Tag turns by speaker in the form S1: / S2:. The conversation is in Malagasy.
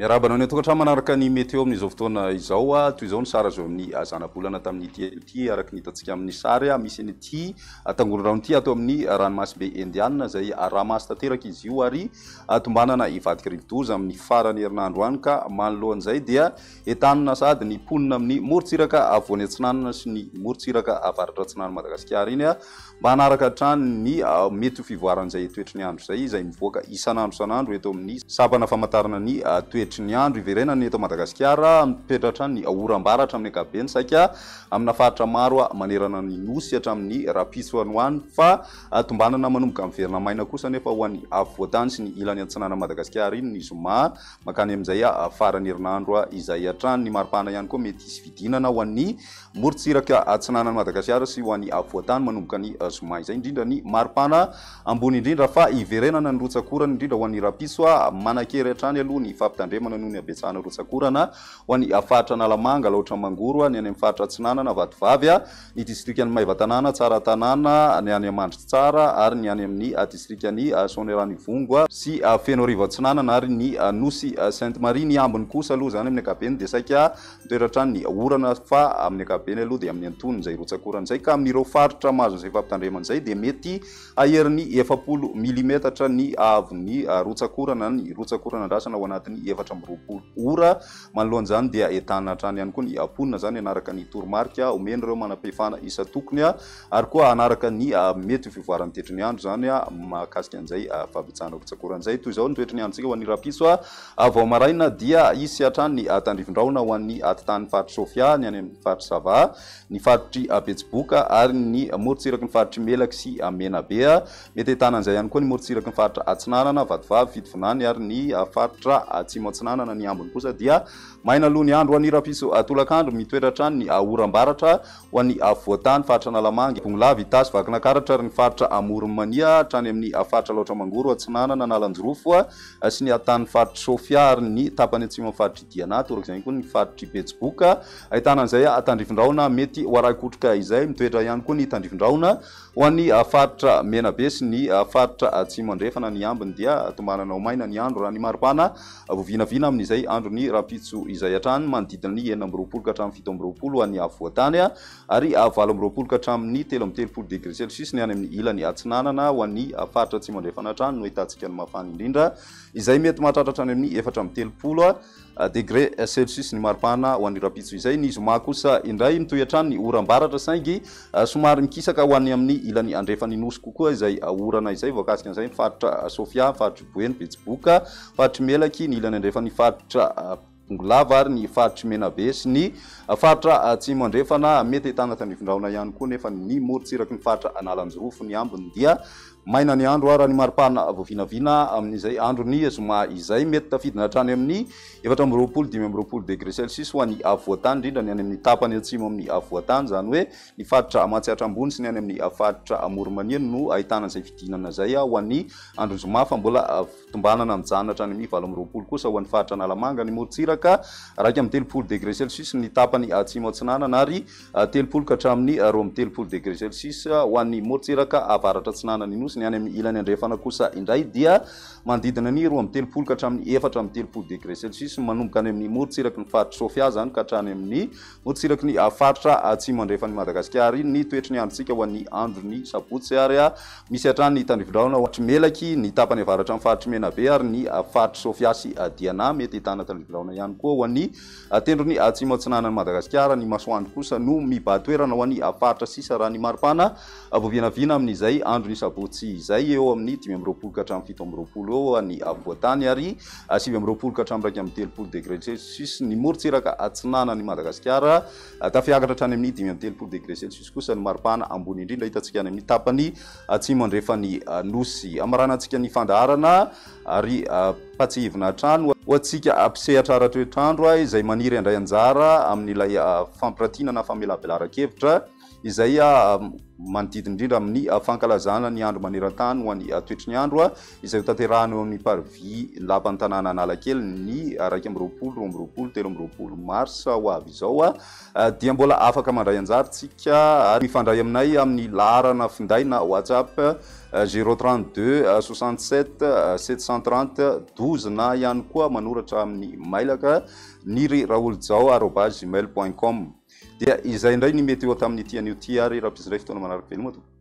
S1: Miarahaba anao any an-tokantrano manaraka ny météo amin'izao fotoana izao. Toy izao ny sary azo amin'ny zanabolana tamin'ity ity araka ny hitantsika amin'ny sary. Misy an'ity tangoron-drano ity ato amin'ny ranomasimbe Indiana izay araha-maso tanteraka izy io ary tombanana hivadika rivodoza amin'ny faran'ny herinandro any ka manoloan'izay dia entanina sahady ny mponina amin'ny morontsiraka afovoany atsinanana sy ny morontsiraka avaratra atsinanan'i Madagasikara iny Mba hanaraka hatrany ny mety ho fivoaran'izay toetry ny andro izay, izay mivoaka isan'andro isan'andro eto amin'ny sampana famantarana ny toetry ny andro. Iverenana eto Madagasikara, mitoetra hatrany ny oram-baratra amin'ny ankapobeny saika amina faritra maro manerana ny Nosy hatramin'ny rahampitso any ho any fa tombanana manomboka miverina maina kosa anefa ho an'ny afovoantany sy ny ilany atsinanan'i Madagasikara iny ny zoma mankany amin'izay faran'ny herinandro izay hatrany. Ny maripana ihany koa mety hisy fidinana ho an'ny Morontsiraka atsinanan'i Madagasikara sy ho an'ny afovoantany manomboka ny zoma izay, indrindra ny maripana ambony indrindra fa hiverenana ny rotsak'orana indrindra ho an'ny rahampitso. Manan-kery hatrany aloha ny fampitandremana noho ny habetsahana rotsak'orana ho an'ny faritra Analamanga, Alaotra Mangoro, ny any amin'ny faritra Atsinanana, Vatovavy, ny distrikan'i Maevatanàna, Tsaratanàna, ny any Mandritsara ary ny any amin'ny distrikan'i Soanierana Ivongo sy Fenoarivo Atsinanana ary ny Nosy Sainte Marie. Ny ambiny kosa aloha izany amin'ny ankapobeny dia saika Mitoetra hatrany ny orana fa amin'ny ankapobeny aloha dia amin'ny antonony izay rotsak'orana izay ka amin'ireo faritra mahazo an'izay fampitandremana izay dia mety haherin'ny 40 milimetatra ny haavon'ny rotsak'orana ny rotsak'orana andrasana ao anatin'ny 24 ora. Manoloana izany dia entanina hatrany ihany koa ny mponina izany hanaraka ny toromarika omen'ireo manam-pahefana isan-tokony ary koa hanaraka ny mety ho fivoaran'ny toetry ny andro izany mahakasika an'izay fahabetsahana rotsak'orana izay. Toy izao ny toetry ny androntsika ho an'ny rahampitso. Vao maraina dia hisy hatrany ny tandrifin-drahona ho an'ny atitanin'ny faritr'i Sofia, ny any amin'ny faritr'i Sava, ny faritr'i Betsiboka ary ny morontsiraky ny faritr'i Melaky sy Menabe. Mety ahitana an'izay ihany koa ny morontsiraky ny faritra Atsinanana, Vatovavy, Fitovinany ary ny faritra Atsimo Atsinanana. Ny ambiny kosa dia maina aloha ny andro ho an'ny rahampitso tolakandro. Mitoetra hatrany ny oram-baratra ho an'ny afovoantany, faritra Analamanga, Bongolava, Itasy, Vakinankaratra ary ny faritra Amoron'i Mania hatrany amin'ny faritra Alaotra Mangoro Atsinanana, Analanjirofo sy ny atanin'ny faritr'i Sofia ary ny tapany atsimon'ny faritr'i Diana, toraka izay ihany koa ny faritr'i Betsiboka. Ahitana an'izay tandrifin-drahona mety ho arahi-kotroka izay. Mitoetra ihany koa ny tandrifin-drahona ho an'ny faritra Menabe sy ny faritra Atsimo Andrefana. Ny ambiny dia tombanana ho maina ny andro raha ny maripana voavinavina amin'izay andron'ny rahampitso izay hatrany, manodidina ny 26 ka hatramin'ny 27 ho an'ny afovoan-tany ary 28 ka hatramin'ny 33 degré celsius ny any amin'ny ilany atsinanana. Ho an'ny faritra Atsimo Andrefana hatrany no ahitantsika ny mafana indrindra izay mety mahatratra hatrany amin'ny 34 degré celsius ny maripana ho an'ny rahampitso izay. Ny zoma kosa indray mitohy hatrany ny oram-baratra saingy somary mikisaka ho an'ny amin'ny ilany andrefan'ny nosy kokoa izay orana izay. Voakasika an'izay ny faritra Sofia, faritr'i Boeny, Betsiboka, faritr'i Melaky, ny ilany andrefan'ny faritra Bongolava ary ny faritr'i Menabe sy ny faritra Atsimo Andrefana. Mety ahitana tandrifin-drahona ihany koa nefa ny morontsiraky ny faritra Analanjirofo. Ny ambiny dia maina ny andro raha ny maripana voavinavina amin'izay andron'ny zoma izay. Mety tafidina hatrany amin'ny 24, 25 degré celsius ho an'ny afovoantany, indrindra ny any amin'ny tapany atsimo amin'ny afovoantany, izany hoe ny faritra Matsiatra Ambony sy ny any amin'ny faritra Amoron'i Mania no ahitana izay fidinana izay ho an'ny andron'ny zoma, fa mbola Tombanana mijanona hatrany amin'ny 28 kosa ho an'ny faritra Analamanga, ny morontsiraka, 31 degré celsius ny tapany atsimo atsinanana ary 30 ka hatramin'ny 32 degré celsius ho an'ny morontsiraka avaratra atsinanan'ny Nosy. Ny any amin'ny ilany andrefana kosa indray dia manodidina ny 32 ka hatramin'ny 34 degré celsius manomboka any amin'ny morontsiraky ny faritr'i Sofia izany ka hatrany amin'ny Morontsiraky ny faritra atsimo andrefan'i Madagasikara iny ny toetry ny androntsika ho an'ny andron'ny sabotsy ary misy hatrany ny tandrifindrahona ho an'i Melaky, ny tapany avaratra amin'ny faritr'i Menabe ary ny faritr'i Sofia sy Diana. Mety ahitana tandrifindrahona ihany koa ho an'ny tendrony atsimo atsinanan'i Madagasikara. Ny masoandro kosa no mibahan-toerana ho an'ny faritra sisa raha ny maripana voavinavina amin'izay andron'ny sabotsy izay, eo amin'ny 25 ka hatramin'ny 27 eo ny afovoan-tany ary 29 ka hatramin'ny 31 degré celsius ny morontsiraka atsinanan'i Madagasikara. Tafiakatra hatrany amin'ny 35 degré celsius kosa ny maripana ambony indrindra hitantsika any amin'ny tapany atsimo andrefan'ny Nosy. Hamaranantsika ny fandaharana ary ampatsiahivina hatrany ho antsika mpisehatra ara-toetr'andro izay maniry handray anjara amin'ilay fampiratiana na famelabelaran-kevitra izay manodidina indrindra amin'ny fankalazana ny andro maneran-tany ho an'ny toetry ny andro izay ho tanterahana eo amin'ny parvis lapan'ny tanàna Analakely ny 21, 22, 23 marsa ho avy izao dia mbola afaka mandray anjara tsika ary mifandray aminay amin'ny laharana finday na WhatsApp 032 67 730 12 na ihany koa manoratra amin'ny mailaka niriraolijao arobase gmail point com. Dia izay indray ny météo tamin'ity anio ity ary rahampitso indray fotoana manaraka. Veloma tompoko.